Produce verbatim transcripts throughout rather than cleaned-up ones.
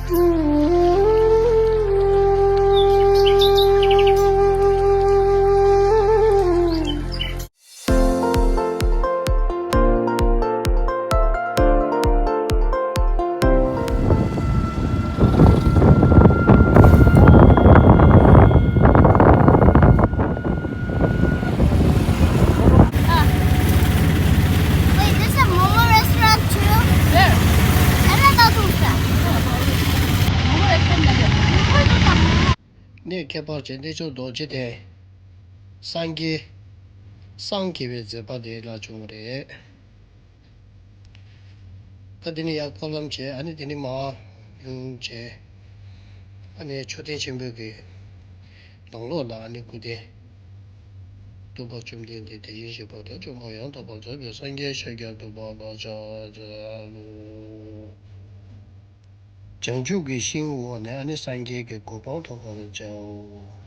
Wait, there's a Momo restaurant too? Where? I don't know. གནས་ཁྱད་པར་ཅན་གནས་མཆོག་རྡོ་རྗེ་གདན། སངས་རྒྱས། སངས་རྒྱས་པའི་མཛད་པ་དེ་ལ་བྱུང་བ་རེད། ད་དེ་ནས་ཡར་སྐོར་ལམ་བྱས། ཨ་ནི་དེ་ནས་མར་ཡོང་བྱས། ཨ་ནི་མཆོད་རྟེན་ཆེན་པོའི་གི་ནང་ལོགས་ལ་ཨ་ནི་སྐུ་རྟེན་ཐུབ་པ་བཅོམ་ལྡན་འདས་དེ་བཞིན་གཤེགས་པ་དང་། བཅོམ་པ་ཡང་དག་པར་རྫོགས་པའི་སངས་རྒྱས་ཤཱཀྱ་ཐུབ་པ་ལ་ཕྱག་འཚལ་ལོ། བྱང་ཆུབ་ཀྱི་ཤིང་འོག་ནས་ཨ་ནི་སངས་རྒྱས་ཀྱི་གོ་འཕང་ཐོབ་པར་བྱའོ།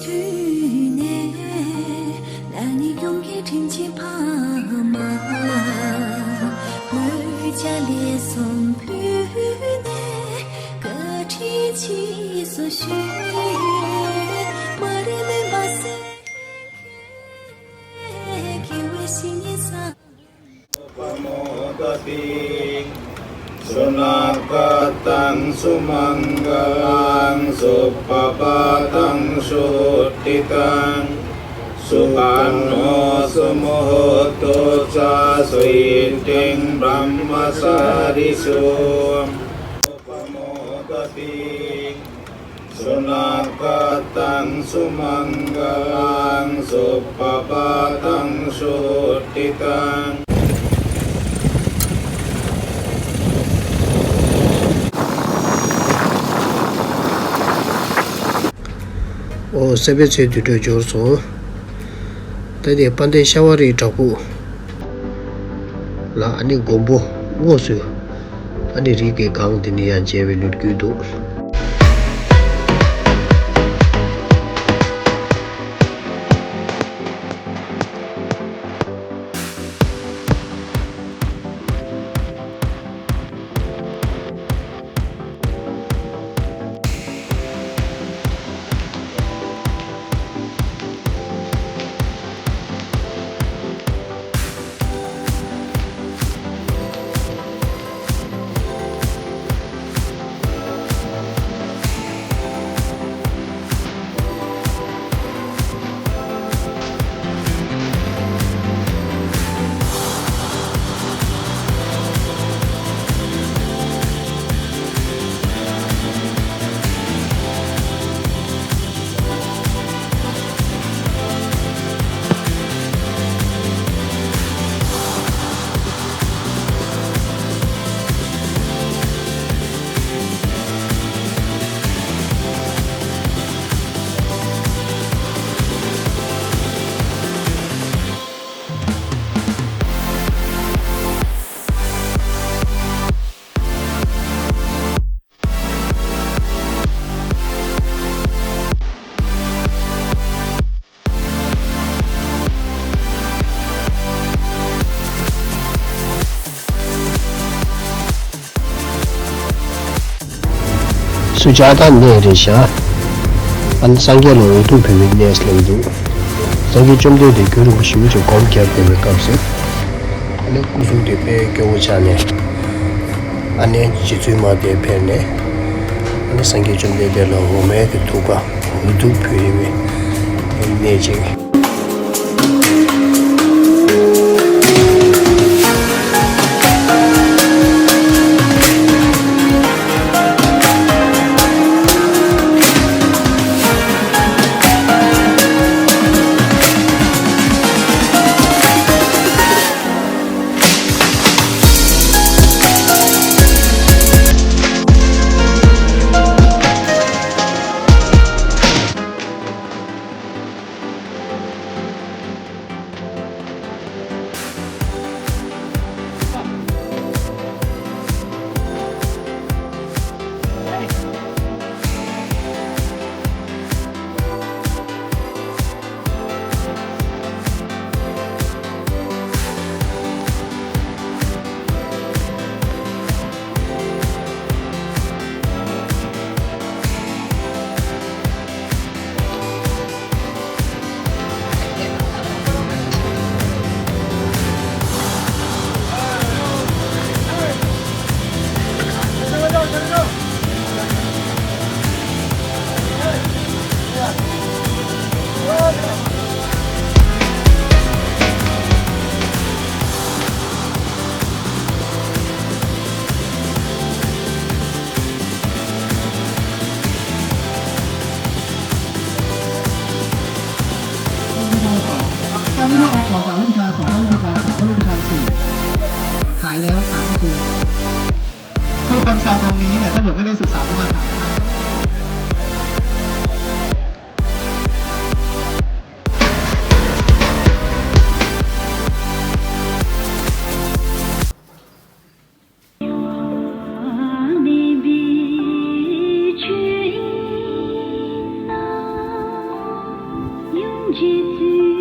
དུས་ནས་ལ་ནི་ཡོང་གི་དྲིན་ཆེན་ཕ་མ། ངོས་ཇ་ལས་སོང་ཕུལ་ནས་བཀའ་དྲིན་ཆེ་སོ་ཞུ། མ་རེ་མེད་པ་སེ་ཁེ་ཁེ་བའི་ཤི་ཉེ་ས། पमोदति। सुनागतं सुमङ्गलं सुप्रभातं सुहुत्थितं। सुवर्णो सुमुहूर्तो च सुसिद्धिं ब्रह्मचारिषु। पमोदति। सुनागतं सुमङ्गलं सुप्रभातं सुहुत्थितं। ཨོ། སེ་པེ་ཚོའི་དུས་གྲོས་འབྱོར་སོང་། ད་དེ་དཔལ་ལྡན་ཤ་བ་རིའི་བྲག་ཕུག་ལ་ཨ་ནི་མགོན་པོ་དངོས་སུ། ཨ་ནི་རིགས་ཀྱི་སྒང་འདི་ནས་ཡང་མཇལ་བའི་ལོ་རྒྱུས་འདུག། སུ་ཇཱ་ཏཱ་གནས་རེད་ཤག། ཨ་ནི་སངས་རྒྱས་ལ་འོ་ཐུག་ཕུལ་བའི་གནས་ལབ་འདུག། སངས་རྒྱས་བཅོམ་ལྡན་འདས་རྒྱུན་རིང་པོ་ཞེ་པོ་ཅིག་སྒོམ་བརྒྱབ་བསྡད་པའི་སྐབས་སུ། ཨ་ནི་སྐུ་གཟུགས་དེ་དཔེ་སྐྱོ་བོ་ཆགས་ནས། ཨ་ནི་རྗེ་བཙུན་མ་དེ་ཕེབས་ནས། ཨ་ནི་སངས་རྒྱས་བཅོམ་ལྡན་འདས་ལ་འོ་མའི་གི་ཐུག་པ། འོ་ཐུག་ཕུལ་ཡོད་པའི་གནས་ཅིག།ขายแล้วสามประตู ผู้คนชาวตรงนี้เนี่ย ถ้าเกิดไม่ได้ศึกษาประวัติศาสตร์ ཡང་གནས་པའི་ཆོས་ཡིན་ན། རྗེ་བཙུན་